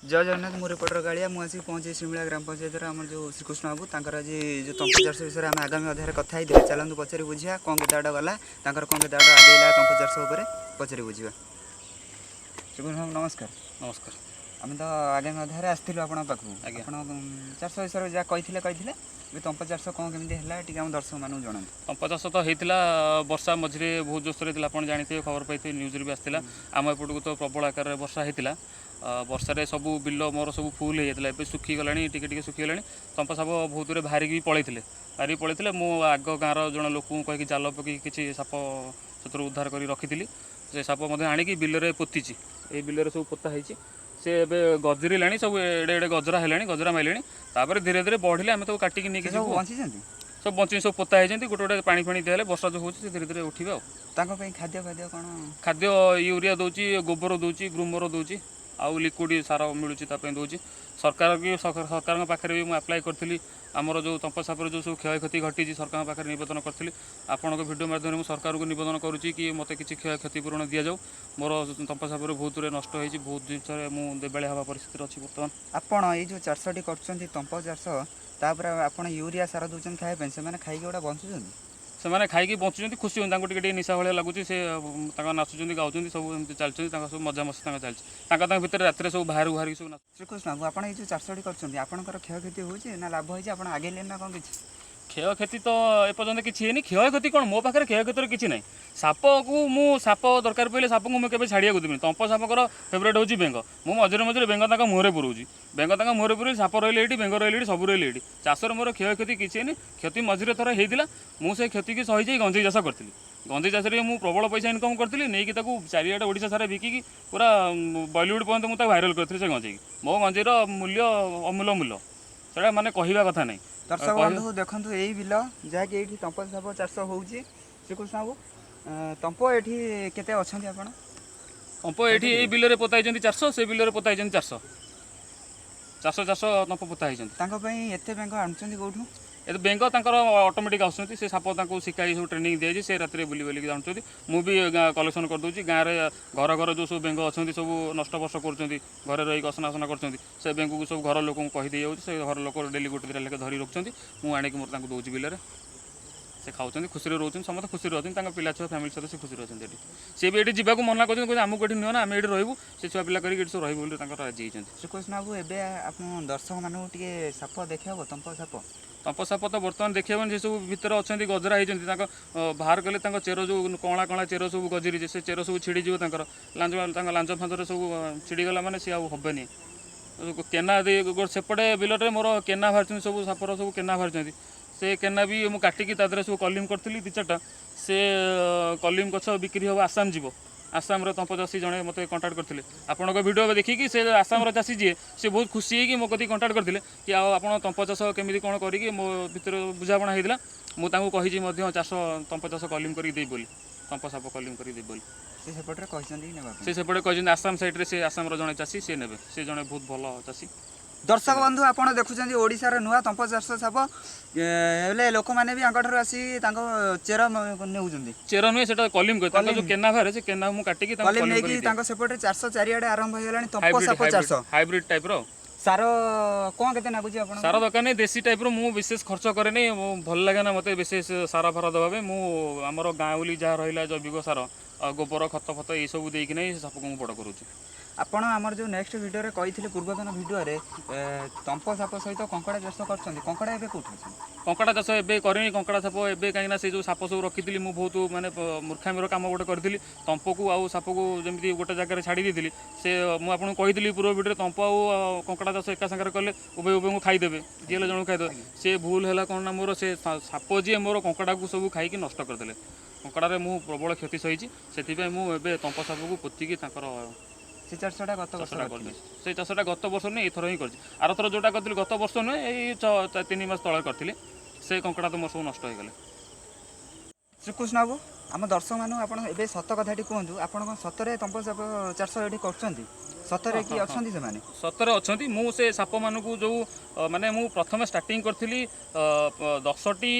ଜୟ ଜଗନ୍ନାଥ। ମୁଁ ରିପୋର୍ଟର କାଳିଆ। ମୁଁ ଆସିକି ପହଞ୍ଚି ଶିମିଳା ଗ୍ରାମ ପଞ୍ଚାୟତର ଆମର ଯେଉଁ ଶ୍ରୀକୃଷ୍ଣ ବାବୁ, ତାଙ୍କର ଆଜି ଯେଉଁ ତମ୍ପ ଚାଷ ବିଷୟରେ ଆମେ ଆଗାମୀ ଅଧ୍ୟାୟରେ କଥା ହେଇଥିଲେ। ଚାଲନ୍ତୁ ପଚାରି ବୁଝିବା କ'ଣ କେତେ ବାଟ ଗଲା ତାଙ୍କର, କ'ଣ କେତେ ବାଟ ଆଗେଇଲା ତମ୍ପ ଚାଷ ଉପରେ ପଚାରି ବୁଝିବା। ଶ୍ରୀକୃଷ୍ଣ ବାବୁ, ନମସ୍କାର। ନମସ୍କାର। ଆମେ ତ ଆଗାମୀ ଅଧ୍ୟାୟରେ ଆସିଥିଲୁ ଆପଣଙ୍କ ପାଖକୁ। ଆଜ୍ଞା। ଆପଣ ଚାଷ ବିଷୟରେ ଯାହା କହିଥିଲେ କହିଥିଲେ, ଏବେ ତମ୍ପ ଚାଷ କ'ଣ କେମିତି ହେଲା ଟିକେ ଆମ ଦର୍ଶକମାନଙ୍କୁ ଜଣାନ୍ତୁ। ତମ୍ପ ଚାଷ ତ ହେଇଥିଲା, ବର୍ଷା ମଝିରେ ବହୁତ ଜୋରସୋରରେ ହେଇଥିଲା। ଆପଣ ଜାଣିଥିବେ, ଖବର ପାଇଥିବେ, ନ୍ୟୁଜ୍ରେ ବି ଆସିଥିଲା। ଆମ ଏପଟକୁ ତ ପ୍ରବଳ ଆକାରରେ ବର୍ଷା ହେଇଥିଲା। ବର୍ଷାରେ ସବୁ ବିଲ ମୋର ସବୁ ଫୁଲ୍ ହେଇଯାଇଥିଲା। ଏବେ ଶୁଖିଗଲାଣି, ଟିକେ ଟିକେ ଶୁଖିଗଲାଣି। ତମ୍ପ ସାପ ବହୁତ ଦୂରେ ବାହାରିକି ବି ପଳେଇଥିଲେ, ବାହାରିକି ପଳେଇଥିଲେ। ମୁଁ ଆଗ ଗାଁର ଜଣେ ଲୋକଙ୍କୁ କହିକି ଜାଲ ପକେଇକି କିଛି ସାପ ସେଥିରୁ ଉଦ୍ଧାର କରି ରଖିଥିଲି। ସେ ସାପ ମଧ୍ୟ ଆଣିକି ବିଲରେ ପୋତିଛି। ଏଇ ବିଲରେ ସବୁ ପୋତା ହେଇଛି। ସେ ଏବେ ଗଜରିଲାଣି, ସବୁ ଏଡ଼େ ଏଡ଼େ ଗଜରା ହେଲାଣି, ଗଜରା ମାଇଲେଣି। ତାପରେ ଧୀରେ ଧୀରେ ବଢ଼ିଲେ ଆମେ ତାକୁ କାଟିକି ନେଇକି ସେ ସବୁ ଯିବୁ। ବଞ୍ଚିଛନ୍ତି? ସବୁ ବଞ୍ଚି ସବୁ ପୋତା ହେଇଛନ୍ତି। ଗୋଟେ ଗୋଟେ ପାଣି ଫାଣି ଦିଆହେଲେ, ବର୍ଷା ଯେଉଁ ହେଉଛି, ସେ ଧୀରେ ଧୀରେ ଉଠିବେ। ଆଉ ତାଙ୍କ ପାଇଁ ଖାଦ୍ୟ ଫାଦ୍ୟ କ'ଣ? ଖାଦ୍ୟ ୟୁରିଆ ଦେଉଛି, ଗୋବର ଦେଉଛି, ଗ୍ରୁମର ଦେଉଛି, ଆଉ ଲିକ୍ୱିଡ଼ ସାର ମିଳୁଛି, ତା ପାଇଁ ଦେଉଛି। ସରକାର ବି, ସରକାରଙ୍କ ପାଖରେ ବି ମୁଁ ଆପ୍ଲାଏ କରିଥିଲି। ଆମର ଯେଉଁ ତମ୍ପ ସାପରେ ଯେଉଁ ସବୁ କ୍ଷୟକ୍ଷତି ଘଟିଛି, ସରକାରଙ୍କ ପାଖରେ ନିବେଦନ କରିଥିଲି। ଆପଣଙ୍କ ଭିଡ଼ିଓ ମାଧ୍ୟମରେ ମୁଁ ସରକାରଙ୍କୁ ନିବେଦନ କରୁଛି କି ମୋତେ କିଛି କ୍ଷୟକ୍ଷତିପୂରଣ ଦିଆଯାଉ। ମୋର ତମ୍ପ ସାପରେ ବହୁତ ଗୁଡ଼େ ନଷ୍ଟ ହେଇଛି। ବହୁତ ଜିନିଷରେ ମୁଁ ଦେବାଳିଆ ହେବା ପରିସ୍ଥିତିରେ ଅଛି ବର୍ତ୍ତମାନ। ଆପଣ ଏଇ ଯେଉଁ ଚାଷଟି କରୁଛନ୍ତି ତମ୍ପ ଚାଷ, ତାପରେ ଆପଣ ୟୁରିଆ ସାର ଦେଉଛନ୍ତି ଖାଇବା ପାଇଁ, ସେମାନେ ଖାଇକି ଗୋଟେ ବଞ୍ଚୁଛନ୍ତି? ସେମାନେ ଖାଇକି ବଞ୍ଚୁଛନ୍ତି, ଖୁସି ହୁଅନ୍ତି। ତାଙ୍କୁ ଟିକେ ଟିକେ ନିଶା ଭଳିଆ ଲାଗୁଛି। ସେ ତାଙ୍କ ନାଚୁଛନ୍ତି, ଗାଉଛନ୍ତି, ସବୁ ଏମିତି ଚାଲିଛନ୍ତି। ତାଙ୍କ ସବୁ ମଜାମସ୍ତି ତାଙ୍କ ଚାଲିଛି। ତାଙ୍କ ତାଙ୍କ ଭିତରେ ରାତିରେ ସବୁ ବାହାରକୁ ବାହାରିକି ସବୁ ନାଚ। ଶ୍ରୀକୃଷ୍ଣ ବାବୁ, ଆପଣ ଏଇ ଯେଉଁ ଚାଷଟି କରୁଛନ୍ତି, ଆପଣଙ୍କର କ୍ଷୟକ୍ଷତି ହେଉଛି ନା ଲାଭ ହେଇଛି? ଆପଣ ଆଗେଇଲେଣି ନା କ'ଣ କିଛି? କ୍ଷୟକ୍ଷତି ତ ଏପର୍ଯ୍ୟନ୍ତ କିଛି ହେଇନି। କ୍ଷୟକ୍ଷତି କ'ଣ, ମୋ ପାଖରେ କ୍ଷୟକ୍ଷତିର କିଛି ନାହିଁ। ସାପକୁ ମୁଁ, ସାପ ଦରକାର ପଡ଼ିଲେ ସାପକୁ ମୁଁ କେବେ ଛାଡ଼ିବାକୁ ଦେବିନି। ତମ୍ପ ସାପଙ୍କର ଫେଭରେଟ୍ ହେଉଛି ବେଙ୍ଗ। ମୁଁ ମଝିରେ ମଝିରେ ବେଙ୍ଗ ତାଙ୍କ ମୁହଁରେ ପୁରଉଛି। ବେଙ୍ଗ ତାଙ୍କ ମୁହଁରେ ପୁରେଇ, ସାପ ରହିଲେ ଏଇଠି, ବେଙ୍ଗ ରହିଲେ ଏଇଠି, ସବୁ ରହିଲେ ଏଇଠି। ଚାଷରେ ମୋର କ୍ଷୟକ୍ଷତି କିଛି ହେଇନି। କ୍ଷତି ମଝିରେ ଥରେ ହେଇଥିଲା। ମୁଁ ସେ କ୍ଷତିକି ସହିଯାଇ ଗଞ୍ଜେଇ ଚାଷ କରିଥିଲି। ଗଞ୍ଜେଇ ଚାଷରେ ମୁଁ ପ୍ରବଳ ପଇସା ଇନକମ୍ କରିଥିଲି। ନେଇକି ତାକୁ ଚାରିଆଡ଼େ ଓଡ଼ିଶା ସାରା ବିକିକି ପୁରା ବଲିଉଡ଼ ପର୍ଯ୍ୟନ୍ତ ମୁଁ ତାକୁ ଭାଇରାଲ୍ କରିଥିଲି ସେ ଗଞ୍ଜେଇକି। ମୋ ଗଞ୍ଜେଇର ମୂଲ୍ୟ ଅମୂଲ୍ୟ ମୂଲ୍ୟ, ସେଇଟା ମାନେ କହିବା କଥା ନାହିଁ। ଦର୍ଶକ ବନ୍ଧୁ, ଦେଖନ୍ତୁ ଏଇ ବିଲ, ଯାହାକି ଏଇଠି ତମ୍ପ ସାପ ଚାଷ ହେଉଛି। ଶ୍ରୀକୃଷ୍ଣ ବାବୁ, ତମ୍ପ ଏଠି କେତେ ଅଛନ୍ତି ଆପଣ? ତମ୍ପ ଏଇଠି ଏଇ ବିଲରେ ପୋତା ହେଇଛନ୍ତି 400, ସେ ବିଲରେ ପୋତା ହେଇଛନ୍ତି 400, 400 400 ତମ୍ପ ପୋତା ହେଇଛନ୍ତି। ତାଙ୍କ ପାଇଁ ଏତେ ବେଙ୍ଗ ଆଣୁଛନ୍ତି କେଉଁଠୁ? ଏ ବେଙ୍ଗ ତାଙ୍କର ଅଟୋମେଟିକ୍ ଆସୁଛନ୍ତି। ସେ ସାପ ତାଙ୍କୁ ଶିଖାଇ ସବୁ ଟ୍ରେନିଂ ଦିଆଯାଇଛି। ସେ ରାତିରେ ବୁଲି ବୁଲିକି ଆଣୁଛନ୍ତି। ମୁଁ ବି କଲେକ୍ସନ୍ କରିଦେଉଛି। ଗାଁରେ ଘର ଘର ଯେଉଁ ସବୁ ବେଙ୍ଗ ଅଛନ୍ତି, ସବୁ ନଷ୍ଟ ଫଷ୍ଟ କରୁଛନ୍ତି, ଘରେ ରହିକି ଅସନା ଅସନା କରୁଛନ୍ତି, ସେ ବେଙ୍ଗକୁ ସବୁ ଘର ଲୋକଙ୍କୁ କହିଦେଇଯାଉଛି। ସେ ଘର ଲୋକ ଡେଲି ଗୋଟେ ଦୁଇଟା ଲେଖା ଧରି ରଖୁଛନ୍ତି। ମୁଁ ଆଣିକି ମୋର ତାଙ୍କୁ ଦେଉଛି ବିଲରେ। ସେ ଖାଉଛନ୍ତି, ଖୁସିରେ ରହୁଛନ୍ତି। ସମସ୍ତେ ଖୁସିରେ ଅଛନ୍ତି। ତାଙ୍କ ପିଲା ଛୁଆ ଫ୍ୟାମିଲି ସହିତ ସେ ଖୁସିରେ ଅଛନ୍ତି ଏଠି। ସିଏ ବି ଏଠି ଯିବାକୁ ମନା କରୁଛନ୍ତି। କହୁଛନ୍ତି ଆମକୁ ଏଠି ନିଅ ନା, ଆମେ ଏଠି ରହିବୁ। ସେ ଛୁଆ ପିଲା କରିକି ଏଠି ସବୁ ରହିବୁ ବୋଲି ତାଙ୍କର ରାଜି ହେଇଛନ୍ତି। ଶ୍ରୀକୃଷ୍ଣ ବାବୁ, ଏବେ ଆପଣ ଦର୍ଶକମାନଙ୍କୁ ଟିକେ ସାପ ଦେଖାଇବ, ତମ୍ପ ସାପ? ତମ୍ପ ସାପ ତ ବର୍ତ୍ତମାନ ଦେଖିହେବନି। ସେ ସବୁ ଭିତରେ ଅଛନ୍ତି, ଗଜରା ହେଇଛନ୍ତି। ତାଙ୍କ ବାହାର କଲେ ତାଙ୍କ ଚେର ଯେଉଁ କଅଁଳା କଅଁଳା ଚେର ସବୁ ଗଜିରିଛି, ସେ ଚେର ସବୁ ଛିଡ଼ିଯିବ। ତାଙ୍କର ଲାଞ୍ଜ, ତାଙ୍କ ଲାଞ୍ଜ ଫାଞ୍ଜରେ ସବୁ ଛିଡ଼ିଗଲା ମାନେ ସିଏ ଆଉ ହେବେନି। କେନା ଦେଇ ସେପଟେ ବିଲରେ ମୋର କେନା ବାହାରିଛନ୍ତି, ସବୁ ସାପର ସବୁ କେନା ବାହାରିଛନ୍ତି। ସେ କେନା ବି ମୁଁ କାଟିକି ତା ଦେହରେ ସବୁ କଲିମ କରିଥିଲି ଦୁଇ ଚାରିଟା। ସେ କଲିମ ଗଛ ବିକ୍ରି ହେବ, ଆସାମ ଯିବ। ଆସାମର ତମ୍ପ ଚାଷୀ ଜଣେ ମୋତେ କଣ୍ଟାକ୍ଟ କରିଥିଲେ। ଆପଣଙ୍କ ଭିଡ଼ିଓ ଦେଖିକି ସେ ଆସାମର ଚାଷୀ ଯିଏ, ସେ ବହୁତ ଖୁସି ହେଇକି ମୋ କତିକି କଣ୍ଟାକ୍ଟ କରିଥିଲେ କି ଆଉ ଆପଣ ତମ୍ପ ଚାଷ କେମିତି କ'ଣ କରିକି। ମୋ ଭିତରେ ବୁଝାମଣା ହେଇଥିଲା। ମୁଁ ତାଙ୍କୁ କହିଛି ମଧ୍ୟ ଚାଷ, ତମ୍ପ ଚାଷ କଲିମ କରିକି ଦେବି ବୋଲି, ତମ୍ପ ସାପ କଲିମ କରିକି ଦେବି ବୋଲି। ସେ ସେପଟରେ କହିଛନ୍ତି କି ନେବା ସେ ପାଇଁ? ସେପଟେ କହିଛନ୍ତି, ଆସାମ ସାଇଡ଼୍ରେ। ସେ ଆସାମର ଜଣେ ଚାଷୀ, ସେ ନେବେ। ସେ ଜଣେ ବହୁତ ଭଲ ଚାଷୀ। ଦର୍ଶକ ବନ୍ଧୁ, ଆପଣ ଦେଖୁଛନ୍ତି ଓଡ଼ିଶାର ନୂଆ ତମ୍ପ ଚାଷ ସାପ। ହେଲେ ଲୋକମାନେ ବି ଆଙ୍କଠାରୁ ଆସି ତାଙ୍କ ଚେର ନେଉଛନ୍ତି? ଚେର ନୁହେଁ, ସେଟା କଲିମ କରେ। ତାଙ୍କ ଯୋଉ କେନା ବାହାରେ, ସେ କେନା ମୁଁ କାଟିକି ତାଙ୍କୁ କଲିମ କଲିମ ନେଇକି କରିକି। ତାଙ୍କ ସେପଟରେ ଚାଷ ଚାରିଆଡ଼େ ଆରମ୍ଭ ହେଇଗଲାଣି ତମ୍ପ ସାପ ଚାଷ। ହାଇବ୍ରିଡ୍ ଟାଇପ୍ର। ସାର କ'ଣ କେତେ ଲାଗୁଛି ଆପଣ? ସାର ଦରକାର ନାହିଁ। ଦେଶୀ ଟାଇପ୍ର। ମୁଁ ବିଶେଷ ଖର୍ଚ୍ଚ କରେନି। ମୁଁ ଭଲ ଲାଗେ ନା ମୋତେ ବିଶେଷ ସାର ଫାର ଦେବା ପାଇଁ। ମୁଁ ଆମର ଗାଉଁଲି ଯାହା ରହିଲା, ଜୈବିକ ସାର ଆଉ ଗୋବର ଖତ ଫତ ଏଇସବୁ ଦେଇକି ନାହିଁ ସେ ସାପକୁ ମୁଁ ବଡ଼ କରୁଛି। ଆପଣ ଆମର ଯେଉଁ ନେକ୍ସଟ ଭିଡ଼ିଓରେ କହିଥିଲେ, ପୂର୍ବତନ ଭିଡ଼ିଓରେ, ତମ୍ପ ସାପ ସହିତ କଙ୍କଡ଼ା ଚାଷ କରୁଛନ୍ତି, କଙ୍କଡ଼ା ଏବେ କେଉଁଠି ଅଛନ୍ତି? କଙ୍କଡ଼ା ଚାଷ ଏବେ କରିନି। କଙ୍କଡ଼ା ସାପ ଏବେ, କାହିଁକିନା ସେ ଯେଉଁ ସାପ ସବୁ ରଖିଥିଲି, ମୁଁ ବହୁତ ମାନେ ମୂର୍ଖାମିର କାମ ଗୋଟେ କରିଥିଲି। ତମ୍ପକୁ ଆଉ ସାପକୁ ଯେମିତି ଗୋଟେ ଜାଗାରେ ଛାଡ଼ି ଦେଇଥିଲି, ସେ ମୁଁ ଆପଣଙ୍କୁ କହିଥିଲି ପୂର୍ବ ଭିଡ଼ିଓରେ, ତମ୍ପ ଆଉ କଙ୍କଡ଼ା ଚାଷ ଏକା ସାଙ୍ଗରେ କଲେ ଉଭୟ ଉଭୟଙ୍କୁ ଖାଇଦେବେ, ଯିଏ ହେଲେ ଜଣକୁ ଖାଇଦେବେ। ସେ ଭୁଲ ହେଲା କ'ଣ ନା ମୋର ସେ ସାପ ଯିଏ ମୋର କଙ୍କଡ଼ାକୁ ସବୁ ଖାଇକି ନଷ୍ଟ କରିଦେଲେ। କଙ୍କଡ଼ାରେ ମୁଁ ପ୍ରବଳ କ୍ଷତି ସହିଛି। ସେଥିପାଇଁ ମୁଁ ଏବେ ତମ୍ପ ସାପକୁ ପୋତିକି ତାଙ୍କର ସେ ଚାଷଟା ଗତ ବର୍ଷ ଚାଷଟା କରିଥିଲେ? କରିଦେଇଛି। ସେଇ ଚାଷଟା ଗତ ବର୍ଷ ନୁହେଁ, ଏଇଥର ହିଁ କରିଛି। ଆରଥର ଯେଉଁଟା କରିଥିଲି, ଗତ ବର୍ଷ ନୁହେଁ, ଏଇ 3 ମାସ ତଳେ କରିଥିଲି। ସେ କଙ୍କଡ଼ା ତ ମୋର ସବୁ ନଷ୍ଟ ହେଇଗଲେ। ଶ୍ରୀକୃଷ୍ଣ ବାବୁ, ଆମ ଦର୍ଶକମାନଙ୍କୁ ଆପଣ ଏବେ ସତ କଥାଟି କୁହନ୍ତୁ। ଆପଣ କ'ଣ ସତରେ ତମ୍ପ ସାପ ଚାଷ ଏଠି କରୁଛନ୍ତି? ସତରେ କି ଅଛନ୍ତି ସେମାନେ? ସତରେ ଅଛନ୍ତି। ମୁଁ ସେ ସାପମାନଙ୍କୁ ଯେଉଁ ମାନେ ମୁଁ ପ୍ରଥମେ ଷ୍ଟାର୍ଟିଂ କରିଥିଲି 10ଟି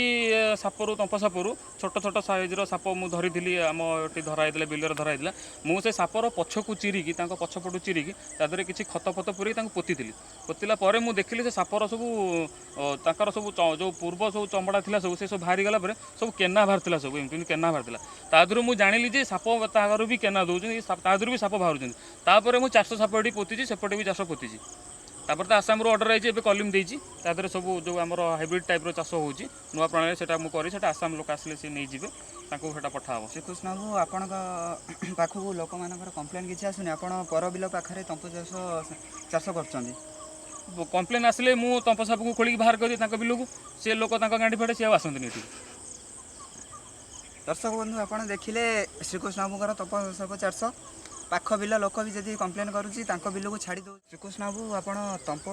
ସାପରୁ, ତମ୍ପ ସାପରୁ ଛୋଟ ଛୋଟ ସାଇଜ୍ର ସାପ ମୁଁ ଧରିଥିଲି। ଆମ ଏଠି ଧରା ହେଇଥିଲା, ବିଲରେ ଧରା ହେଇଥିଲା। ମୁଁ ସେ ସାପର ପଛକୁ ଚିରିକି, ତାଙ୍କ ପଛପଟୁ ଚିରିକି ତା ଦେହରେ କିଛି ଖତ ଫତ ପୁରେଇ ତାଙ୍କୁ ପୋତିଥିଲି। ପୋତିଲା ପରେ ମୁଁ ଦେଖିଲି ସେ ସାପର ସବୁ ତାଙ୍କର ସବୁ ଯେଉଁ ପୂର୍ବ ସବୁ ଚମଡ଼ା ଥିଲା ସବୁ, ସେ ସବୁ ବାହାରିଗଲା ପରେ ସବୁ କେନା ବାହାରିଥିଲା, ସବୁ ଏମିତି ଏମିତି କେନା ବାହାରିଥିଲା। ତା ଦେହରୁ ମୁଁ ଜାଣିଲି ଯେ ସାପ ତାଙ୍କର ବି କେନା ଦେଉଛନ୍ତି, ତା ଦେହରୁ ବି ସାପ ବାହାରୁଛନ୍ତି। ତାପରେ ମୁଁ 400 ସାପ ଏଠି ପୋତିଛି, ସେପଟେ ବି 400 ପୋତିଛି। ତାପରେ ତ ଆସାମରୁ ଅର୍ଡ଼ର ହେଇଛି, ଏବେ କଲିମ ଦେଇଛି। ତା ଦେହରେ ସବୁ ଯେଉଁ ଆମର ହାଇବ୍ରିଡ୍ ଟାଇପ୍ର ଚାଷ ହେଉଛି ନୂଆ ପ୍ରଣାଳୀ, ସେଟା ମୁଁ କରି ସେଟା ଆସାମ ଲୋକ ଆସିଲେ ସେ ନେଇଯିବେ, ତାଙ୍କୁ ସେଟା ପଠା ହେବ। ଶ୍ରୀକୃଷ୍ଣ ବାବୁ, ଆପଣଙ୍କ ପାଖକୁ ଲୋକମାନଙ୍କର କମ୍ପ୍ଲେନ୍ କିଛି ଆସୁନି? ଆପଣ ପର ବିଲ ପାଖରେ ତମ୍ପ ଚାଷ ଚାଷ କରୁଛନ୍ତି। କମ୍ପ୍ଲେନ୍ ଆସିଲେ ମୁଁ ତମ୍ପ ସାପକୁ ଖୋଳିକି ବାହାର କରିଦିଏ ତାଙ୍କ ବିଲକୁ। ସେ ଲୋକ ତାଙ୍କ ଗାଣ୍ଡି ଫାଟେ, ସିଏ ଆଉ ଆସନ୍ତିନି ଏଠି। ଦର୍ଶକ ବନ୍ଧୁ, ଆପଣ ଦେଖିଲେ ଶ୍ରୀକୃଷ୍ଣ ବାବୁଙ୍କର ତମ୍ପ ସାପ ଚାଷ। ପାଖ ବିଲ ଲୋକ ବି ଯଦି କମ୍ପ୍ଲେନ୍ କରୁଛି, ତାଙ୍କ ବିଲକୁ ଛାଡ଼ି ଦେଉଛି। ଶ୍ରୀକୃଷ୍ଣ ବାବୁ, ଆପଣ ତମ୍ପ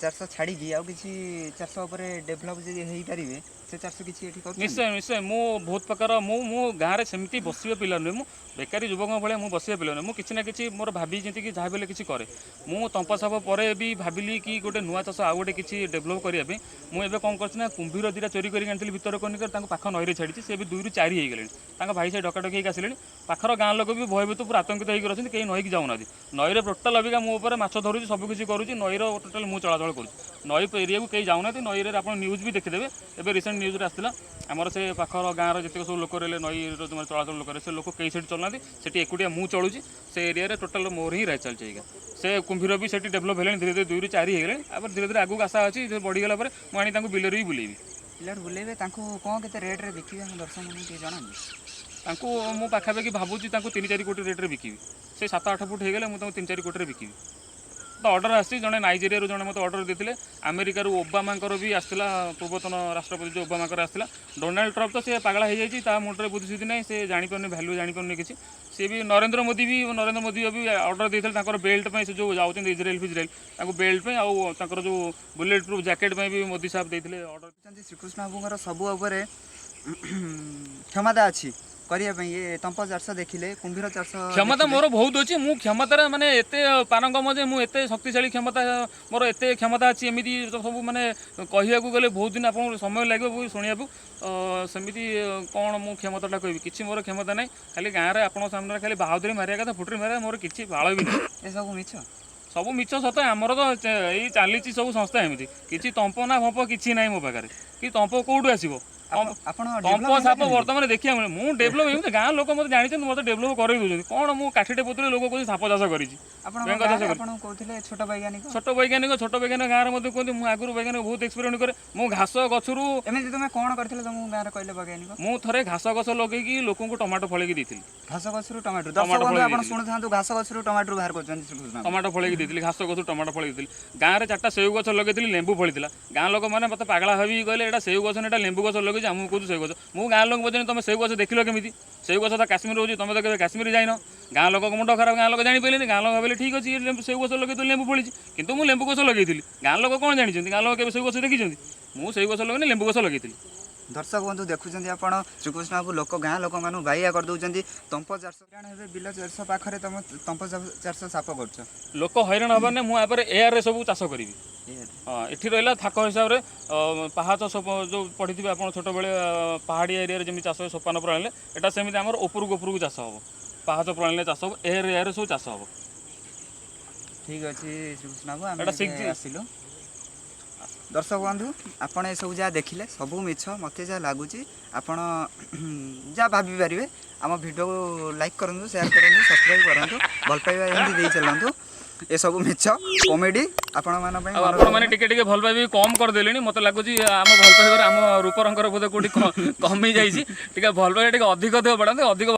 ଚାଷ ଛାଡ଼ିକି ଆଉ କିଛି ଚାଷ ଉପରେ ଡେଭଲପ୍ ଯଦି ହେଇପାରିବେ, ସେ ଚାଷ କିଛି ଏଠି କରୁଛନ୍ତି? ନିଶ୍ଚୟ ନିଶ୍ଚୟ, ମୁଁ ବହୁତ ପ୍ରକାର, ମୁଁ ଗାଁରେ ସେମିତି ବସିବା ପିଲା ନୁହେଁ। ମୁଁ ବେକାରୀ ଯୁବକଙ୍କ ଭଳିଆ ମୁଁ ବସିବା ପିଲା ନୁହେଁ। ମୁଁ କିଛି ନା କିଛି ମୋର ଭାବି ଯେମିତିକି ଯାହା ବି ହେଲେ କିଛି କରେ। ମୁଁ ତମ୍ପ ସାପ ପରେ ବି ଭାବିଲି କି ଗୋଟେ ନୂଆ ଚାଷ ଆଉ ଗୋଟେ କିଛି ଡେଭଲପ୍ କରିବା ପାଇଁ। ମୁଁ ଏବେ କ'ଣ କରିଛି ନା, କୁମ୍ଭୀର 2ଟା ଚୋରି କରିକି ଆଣିଥିଲି ଭିତରକନିକାରୁ, ତାଙ୍କୁ ପାଖ ନଈରେ ଛାଡ଼ିଛି। ସେ ଏବେ 2ରୁ 4 ହେଇଗଲେଣି। ତାଙ୍କ ଭାଇ ସାଇ ଡକାଡକି ହେଇକି ଆସିଲେଣି। ପାଖର ଗାଁ ଲୋକ ବି ଭୟଭୀତ, ପୁରା ଆତଙ୍କିତ ହେଇକି ଅଛନ୍ତି, କେହି ନଈକି ଯାଉନାହାନ୍ତି। ନଈରେ ଟୋଟାଲ୍ ଅବିକା ମୁଁ ଉପରେ ମାଛ ଧରୁଛି, ସବୁ କିଛି କରୁଛି। ନଈର ଟୋଟାଲ୍ ମୁଁ ଚଳାଚଳ କରୁଛି। ନଈ ଏରିଆକୁ କେହି ଯାଉନାହାନ୍ତି। ନଈରେ ଆପଣ ନ୍ୟୁଜ୍ ବି ଦେଖିଦେବେ, ଏବେ ରିସେଣ୍ଟ ନ୍ୟୁଜ୍ରେ ଆସିଥିଲା। ଆମର ସେ ପାଖର ଗାଁର ଯେତିକ ସବୁ ଲୋକ ରହିଲେ, ନଈର ଯେଉଁମାନେ ଚଳାଚଳ ଲୋକ ରହିଲେ, ସେ ଲୋକ କେହି ସେଠି ଚଳୁନାହାନ୍ତି। ସେଠି ଏକୁଟିଆ ମୁଁ ଚଳୁଛି। ସେ ଏରିଆରେ ଟୋଟାଲ୍ ମୋର ହିଁ ରାଜ ଚାଲିଛି ଆଜ୍ଞା। ସେ କୁମ୍ଭୀର ବି ସେଠି ଡେଭଲପ୍ ହେଲେଣି ଧୀରେ ଧୀରେ, 2ରୁ 4 ହେଇଗଲେଣି। ତାପରେ ଧୀରେ ଧୀରେ ଆଗକୁ ଆଶା ଅଛି ଯେ ବଢ଼ିଗଲା ପରେ ମୁଁ ଆଣି ତାଙ୍କୁ ବିଲରେ ବି ବୁଲେଇବି। ବିଲରେ ବୁଲେଇବେ। ତାଙ୍କୁ କ'ଣ କେତେ ରେଟ୍ରେ ବିକିବେ, ଆମ ଦର୍ଶକମାନଙ୍କୁ ଟିକେ ଜଣାନ୍ତୁ। ତାଙ୍କୁ ମୁଁ ପାଖାପାଖି ଭାବୁଛି ତାଙ୍କୁ 3-4 କୋଟି ରେଟ୍ରେ ବିକିବି। ସେ 7-8 ଫୁଟ ହେଇଗଲେ ମୁଁ ତାଙ୍କୁ 3-4 କୋଟିରେ ବିକିବି। ତ ଅର୍ଡ଼ର ଆସିଛି, ଜଣେ ନାଇଜେରିଆରୁ ଜଣେ ମୋତେ ଅର୍ଡ଼ର ଦେଇଥିଲେ। ଆମେରିକାରୁ ଓବାମାଙ୍କର ବି ଆସିଥିଲା, ପୂର୍ବତନ ରାଷ୍ଟ୍ରପତି ଯେଉଁ ଓବାମାଙ୍କର ଆସିଥିଲା। ଡୋନାଲ୍ଡ ଟ୍ରମ୍ପ ତ ସେ ପାଗଳା ହେଇଯାଇଛି, ତା ମୁଣ୍ଡରେ ବୁଦ୍ଧି ସୁଦ୍ଧି ନାହିଁ, ସେ ଜାଣିପାରୁନି, ଭ୍ୟାଲୁ ଜାଣିପାରୁନି କିଛି। ସିଏ ବି, ନରେନ୍ଦ୍ର ମୋଦି ବି ଅର୍ଡ଼ର ଦେଇଥିଲେ ତାଙ୍କର ବେଲ୍ଟ ପାଇଁ। ସେ ଯେଉଁ ଯାଉଛନ୍ତି ଇଜ୍ରାଏଲ୍ ଫିଜ୍ରାଏଲ୍, ତାଙ୍କୁ ବେଲ୍ଟ ପାଇଁ ଆଉ ତାଙ୍କର ଯେଉଁ ବୁଲେଟ୍ ପ୍ରୁଫ୍ ଜ୍ୟାକେଟ୍ ପାଇଁ ବି ମୋଦି ସାହେବ ଦେଇଥିଲେ ଅର୍ଡ଼ର। ଦେଖୁଛନ୍ତି, ଶ୍ରୀକୃଷ୍ଣ ବାବୁଙ୍କର ସବୁ ଉପରେ କ୍ଷମତା ଅଛି କରିବା ପାଇଁ। ଏ ତମ୍ପ ଚାଷ ଦେଖିଲେ, କୁମ୍ଭୀର ଚାଷ କ୍ଷମତା ଦେଖିଲେ। ମୋର ବହୁତ ଅଛି। ମୁଁ କ୍ଷମତାରେ ମାନେ ଏତେ ପାରଙ୍ଗମ ଯେ ମୁଁ ଏତେ ଶକ୍ତିଶାଳୀ କ୍ଷମତା, ମୋର ଏତେ କ୍ଷମତା ଅଛି, ଏମିତି ତ ସବୁ ମାନେ କହିବାକୁ ଗଲେ ବହୁତ ଦିନ ଆପଣଙ୍କୁ ସମୟ ଲାଗିବ ବହୁତ ଶୁଣିବାକୁ। ସେମିତି କ'ଣ ମୁଁ କ୍ଷମତାଟା କହିବି? କିଛି ମୋର କ୍ଷମତା ନାହିଁ। ଖାଲି ଗାଁରେ ଆପଣଙ୍କ ସାମ୍ନାରେ ଖାଲି ବାହାଦୁରୀ ମାରିବା କଥା, ଫୁଟୁରି ମାରିବା, ମୋର କିଛି ବାଳ ବି ନାହିଁ। ଏସବୁ ମିଛ। ସବୁ ମିଛ ସତ। ଆମର ତ ଏଇ ଚାଲିଛି ସବୁ ସଂସ୍ଥା ଏମିତି। କିଛି ତମ୍ପ ନା ଫମ୍ପ କିଛି ନାହିଁ ମୋ ପାଖରେ। କି ତମ୍ପ କୋଉଠୁ ଆସିବ? ଆପଣ ତମ୍ପ develop ହେଲେ ସାପ କେମିତି? ବର୍ତ୍ତମାନ ଦେଖିବାକୁ ମିଳେ। ମୁଁ ଡେଭଲପ୍ ଏମିତି, ଗାଁ ଲୋକ ମୋତେ ଜାଣିଛନ୍ତି, ମୋତେ ଡେଭଲପ୍ କରେଇ ଦେଉଛନ୍ତି। କ'ଣ ମୁଁ କାଠିଟେ ପୋତିଲେ ଲୋକ କହୁଛନ୍ତି ସାପ ଚାଷ କରିଛି, ଆପଣ ବେଙ୍ଗ ଚାଷ କରିଛି। ଆପଣଙ୍କୁ କହୁଥିଲେ ଛୋଟ ବୈଜ୍ଞାନିକ। ଛୋଟ ବୈଜ୍ଞାନିକ, ଛୋଟ ବୈଜ୍ଞାନିକ ଗାଁରେ ମଧ୍ୟ କୁହନ୍ତି। ମୁଁ ଆଗରୁ ବୈଜ୍ଞାନିକ ବହୁତ ଏକ୍ସପେରିମେଣ୍ଟ କରେ। ମୁଁ ଘାସ ଗଛରୁ ଏମିତି ତୁମେ କ'ଣ କରିଥିଲ, ତମକୁ ଗାଁରେ କହିଲେ ବୈଜ୍ଞାନିକ? ମୁଁ ଥରେ ଘାସ ଗଛ ଲଗେଇକି ଲୋକଙ୍କୁ ଟମାଟୋ ଫଳେଇକି ଦେଇଥିଲି। ଘାସ ଗଛରୁ ଟମାଟୋ। ଦର୍ଶକ ଟମାଟୋ ବନ୍ଧୁ, ଫଳେଇ ଆପଣ ଦେଇଥିଲି। ଶୁଣୁଥାନ୍ତୁ, ଘାସ ଗଛରୁ ଟମାଟୋ ବାହାର କରୁଛନ୍ତି ଶ୍ରୀକୃଷ୍ଣ ବାବୁ। ଟମାଟୋ ଫଳେଇକି ଦେଇଥିଲି, ଘାସ ଗଛରୁ ଟମାଟୋ ଫଳେଇ ଦେଇଥିଲି। ଗାଁରେ 4ଟା ସେଉ ଗଛ ଲଗେଇଥିଲି, ଲେମ୍ବୁ ଫଳିଥିଲା। ଗାଁ ଲୋକମାନେ ମୋତେ ପାଗଳା ଭାବିକି କହିଲେ, ଏଇଟା ସେଉ ଗଛ ନା, ଏଇଟା ଲେମ୍ବୁ ଗଛ ଲଗେଇଛି, ଆମକୁ କହୁଛୁ ସେଉ ଗଛ। ମୁଁ ଗାଁ ଲୋକଙ୍କୁ ପଚାରିଲି, ତମେ ସେଉ ଗଛ ଦେଖିଲ କେମିତି? ସେଉ ଗଛ ତ କାଶ୍ମୀର ରହୁଛି, ତମେ ତ କେବେ କାଶ୍ମୀର ଯାଇନ। ଗାଁ ଲୋକଙ୍କ ମୁଣ୍ଡ ଖରାପ, ଗାଁ ଲୋକ ଜାଣିପାରିଲେନି। ଗାଁ ଲୋକ ଭାବିଲେ ଠିକ୍ ଅଛି, ଇଏ ଲେମ୍ବୁ ସେଉ ଗଛ ଲଗେଇଥିଲି, ଲେମ୍ବୁ ଫଳିଛି। କିନ୍ତୁ ମୁଁ ଲେମ୍ବୁ ଗଛ ଲଗେଇଥିଲି। ଗାଁ ଲୋକ କ'ଣ ଜାଣିଛନ୍ତି? ଗାଁ ଲୋକ କେବେ ସେଉ ଗଛ ଦେଖିଛନ୍ତି? ମୁଁ ସେଉ ଗଛ ଲଗେଇନି, ଲେମ୍ବୁ ଗଛ ଲଗେଇଥିଲି। ଦର୍ଶକ ବନ୍ଧୁ, ଦେଖୁଛନ୍ତି ଆପଣ, ଶ୍ରୀକୃଷ୍ଣ ବାବୁ ଲୋକ ଗାଁ ଲୋକମାନଙ୍କୁ ବାଇଆ କରିଦେଉଛନ୍ତି। ତମ୍ପ ଚାଷ ହଇରାଣ ହେବେ, ବିଲ ଚାଷ ପାଖରେ ତମ ତମ୍ପ ଚାଷ ସାପ କରୁଛ। ଲୋକ ହଇରାଣ ହେବାନି। ମୁଁ ଆପରେ ଏୟାରରେ ସବୁ ଚାଷ କରିବି। ହଁ, ଏଠି ରହିଲା ଥାକ ହିସାବରେ ପାହାଚ ସବୁ ଯେଉଁ ପଢ଼ିଥିବେ ଆପଣ ଛୋଟବେଳେ, ପାହାଡ଼ିଆ ଏରିଆରେ ଯେମିତି ଚାଷ ହୁଏ ସୋପାନ ପ୍ରଣାଳୀରେ, ଏଟା ସେମିତି ଆମର ଉପରକୁ ଉପରକୁ ଚାଷ ହେବ। ପାହାଚ ପ୍ରଣାଳୀରେ ଚାଷ ହେବ, ଏୟାର ଏୟାରରେ ସବୁ ଚାଷ ହେବ। ଠିକ୍ ଅଛି ଶ୍ରୀକୃଷ୍ଣ ବାବୁ, ଆମେ ଏଇଟା ଏବେ 6G। ଆସିଲୁ। ଦର୍ଶକ ବନ୍ଧୁ, ଆପଣ ଏସବୁ ଯାହା ଦେଖିଲେ ସବୁ ମିଛ। ମୋତେ ଯାହା ଲାଗୁଛି, ଆପଣ ଯାହା ଭାବିପାରିବେ। ଆମ ଭିଡ଼ିଓକୁ ଲାଇକ୍ କରନ୍ତୁ, ସେୟାର କରନ୍ତୁ, ସବସ୍କ୍ରାଇବ୍ କରନ୍ତୁ, ଭଲ ପାଇବା ଏମିତି ଦେଇ ଚାଲନ୍ତୁ। ଏସବୁ ମିଛ, କମେଡ଼ି ଆପଣମାନଙ୍କ ପାଇଁ ଆଉ ମନୋରଞ୍ଜନ। ଆପଣମାନେ ଟିକେ ଟିକେ ଭଲ ପାଇବା ବି କମ୍ କରିଦେଲେଣି। ମୋତେ ଲାଗୁଛି ଆମ ଭଲ ପାଇବାରେ ଆମ ରୂପ ରଙ୍ଗର ବୋଧେ କୋଉଠି କମି ଯାଇଛି। ଟିକେ ଭଲ ପାଇବା ଟିକେ ଅଧିକ ଦେହ ବଢ଼ାନ୍ତୁ ଅଧିକ।